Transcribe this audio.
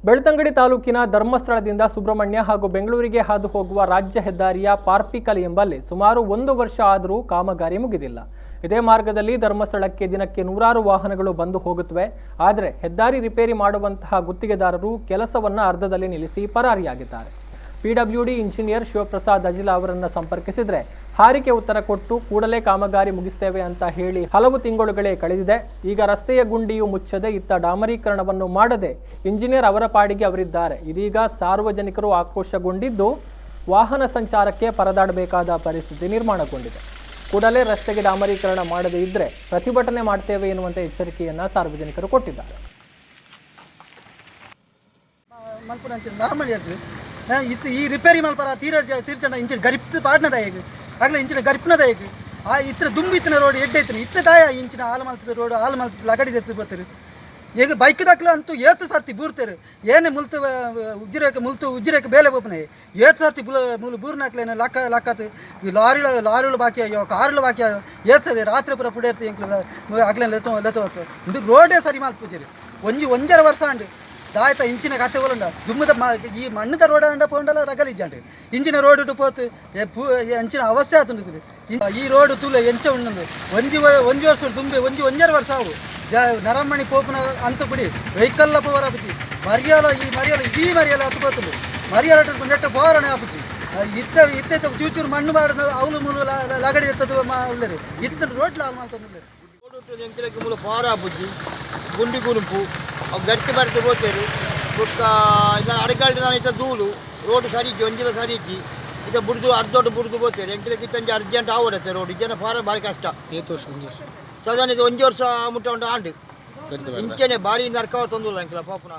ಬೆಳ್ತಂಗಡಿ ತಾಲೂಕಿನ ಧರ್ಮಸ್ಥಳದಿಂದ ಸುಬ್ರಹ್ಮಣ್ಯ ಹಾಗೂ ಬೆಂಗಳೂರಿಗೆ ಹಾದು ಹೋಗುವ ರಾಜ್ಯ ಹೆದ್ದಾರಿಯ ಪಾರ್ಪಿಕಲ್ ಎಂಬಲ್ಲಿ ಸುಮಾರು 1 ವರ್ಷ ಆದರೂ ಕಾಮಗಾರಿ ಮುಗಿದಿಲ್ಲ. ಇದೇ ಮಾರ್ಗದಲ್ಲಿ ಧರ್ಮಸ್ಥಳಕ್ಕೆ ದಿನಕ್ಕೆ ನೂರಾರು ವಾಹನಗಳು ಬಂದು ಹೋಗುತ್ತವೆ. ಆದರೆ ಹೆದ್ದಾರಿ ರಿಪೇರಿ ಮಾಡುವಂತಹ ಗುತ್ತಿಗೆದಾರರು ಕೆಲಸವನ್ನು ಅರ್ಧದಲ್ಲಿ ನಿಲ್ಲಿಸಿ ಪರಾರಿಯಾಗಿದ್ದಾರೆ. ಪಿಡಬ್ಲ್ಯೂಡಿ ಇಂಜಿನಿಯರ್ ಶಿವಪ್ರಸಾದ್ ಅಜಿಲ ಅವರನ್ನು ಸಂಪರ್ಕಿಸಿದರೆ ಹಾರಿಕೆ ಉತ್ತರ ಕೊಟ್ಟು ಕೂಡಲೇ ಕಾಮಗಾರಿ ಮುಗಿಸ್ತೇವೆ ಅಂತ ಹೇಳಿ ಹಲವು ತಿಂಗಳುಗಳೇ ಕಳೆದಿದೆ. ಈಗ ರಸ್ತೆಯ ಗುಂಡಿಯು ಮುಚ್ಚದೆ ಇತ್ತ ಡಾಮರೀಕರಣವನ್ನು ಮಾಡದೆ ಇಂಜಿನಿಯರ್ ಅವರ ಪಾಡಿಗೆ ಅವರಿದ್ದಾರೆ. ಇದೀಗ ಸಾರ್ವಜನಿಕರು ಆಕ್ರೋಶಗೊಂಡಿದ್ದು ವಾಹನ ಸಂಚಾರಕ್ಕೆ ಪರದಾಡಬೇಕಾದ ಪರಿಸ್ಥಿತಿ ನಿರ್ಮಾಣಗೊಂಡಿದೆ. ಕೂಡಲೇ ರಸ್ತೆಗೆ ಡಾಮರೀಕರಣ ಮಾಡದೇ ಇದ್ದರೆ ಪ್ರತಿಭಟನೆ ಮಾಡ್ತೇವೆ ಎನ್ನುವಂತೆ ಎಚ್ಚರಿಕೆಯನ್ನು ಸಾರ್ವಜನಿಕರು ಕೊಟ್ಟಿದ್ದಾರೆ. ಮಲ್ಪುನ ಅಂಚಿನ ನಾರ್ಮಲ್ ಹೇಳ್ತೀವಿ. ಇತ್ತು ಈ ರಿಪೇರಿ ಮಲ್ಪರ ತೀರ ತೀರ್ಚಂಡ ಇಂಚಿನ ಗರಿಪ್ತು ಪಾಡ್ನದ ಹೇಗೆ ಆಗಲೇ ಇಂಚಿನ ಗರಿಪ್ನದ ಹೇಗೆ ಆ ಇತ್ರ ದುಂಬು ಇತ್ತಿನ ರೋಡ್ ಎಡ್ಡೆ ಇತ್ತಿನ ಇತ್ತ ದಾಯ ಇಂಚಿನ ಹಾಲು ಮಲ್ತದ ರೋಡ್ ಹಾಲು ಮಲ್ತದ ಲಗಡಿ ಎತ್ತು ಬರ್ತಾರೆ. ಈಗ ಬೈಕ್ ದಾಖಲೆ ಅಂತೂ ಏತು ಸರ್ತಿ ಬೂರ್ತಾರೆ. ಏನೇ ಮುಲ್ತು ಉಜ್ಜಿರೇಕ ಮುಲ್ತು ಉಜ್ಜಿರೇಕ ಬೇಲೆ ಬೋಪನೆ ಏತು ಸರ್ತಿ ಬುಲ ಮುಲು ಬೂರ್ನಾಕ್ಲೇನು ಲಕ್ಕ ಲಕ್ಕತ್ ಈ ಲಾರಿಗಳು ಲಾರಿಗಳು ಬಾಕಿ ಅಯ್ಯೋ, ಕಾರುಗಳು ಬಾಕಿ ಅಯ್ಯೋ. ಏತ್ಸದೆ ರಾತ್ರಿ ಪೂರ ಪುಡೇರ್ತಿ ಎಂಕ್ಲು ಅಗ್ಲೇನು ಲೆತ್ತೋ ಲೆತ್ತೋ. ಇಂದು ರೋಡೇ ಸರಿ ಮಲ್ಪುಜೇರಿ. ಒಂಜಿ ಒಂಜರ ವರ್ಷ ಅಂಡು ದಾಯ್ತ ಇಂಚಿನ ಕತೆ ಒಲುಂಡ ದುಮ್ಮದ ಈ ಮಣ್ಣದ ರೋಡ್ ಅಂಡ ಪೋಂಡಲ ರಗಲಿ ಇಜ್ಜಾಂಡ್. ಇಂಚಿನ ರೋಡ್ ಪೋತು ಏ ಪೂ ಏ ಅಂಚಿನ ಅವಸ್ಥೆ ಆತುಂಡು. ಈ ರೋಡ್ ತೂಲೆ ಎಂಚ ಉಂಡು. ಒಂಜಿ ಒಂಜಿ ವರ್ಷ ದುಂಬೆ ಒಂಜಿ ಒಂಜರ ವರ್ಷ ಅವು ಜ ನರಮಣಿ ಪೋಪುನ ಅಂತ ಬಿಡಿ, ವೆಹಿಕಲ್ ಪೋವರ ಆಪುಜಿ. ಮರಿಯಾಲ ಈ ಮರಿಯಾಲ ಇಡೀ ಮರಿಯಾಲ ಹತ್ತು ಪೋತುಂಡು. ಮರಿಯಾಲ ನೆಟ್ಟ ಪೋವರಣೆ ಆಪುಜಿ. ಇತ್ತ ಇತ್ತ ಇತ್ತ ಚೂಚೂರು ಮಣ್ಣು ಬಾಡದು ಅವಲು ಮೂಲು ಲಗಡಿ ಎತ್ತದು ಉಲ್ಲೆರು. ಇತ್ತ ರೋಡ್ ಲಾಲ್ ಮಾಡ್ತೊಂದುಲ್ಲೆರ್. ರೋಡ್ ಎಂಕಲೆಗ್ ಮೂಲು ಪಾರ ಆಪುಜಿ, ಗುಂಡಿ ಗುರುಂಪು ಅವು ಗಟ್ಟಿ ಬರ್ತೆ ಪೋತೇರು. ಬೊಕ್ಕ ಇದ ಅರಗಾಲ್ಡ್ ಇತ್ತ ಧೂಳು. ರೋಡ್ ಸರಿ ಇಜ್ಜಿ, ಒಂಜಿಲ ಸರಿ ಇಜ್ಜಿ. ಇತ್ತ ಬುಡ್ದು ಅರ್ಧೊಟ್ಟು ಬುಡ್ದು ಪೋತೇರು. ಎಂಕಲೆಗ್ ಇತ್ತಂಜಿ ಅರ್ಜೆಂಟ್ ಆವಡತ್ತೆ ರೋಡ್ ಇಜ್ಜನ ಪಾರ ಭಾರಿ ಕಷ್ಟ. ಏತ್ ವರ್ಷ? ಒಂದು ವರ್ಷ? ಸಾಧಾರಣ ಇದು ಒಂಜಿ ವರ್ಷ ಮುಟ್ಟ ಉಂಟು ಆಂಡ್. ಗರಿತ ಬರ್ದ. ಇಂಚನೆ ಭಾರಿ ನರ್ಕವ ತೊಂದುಲ್ಲ ಎಂಕಲ ಪಾಪುನ.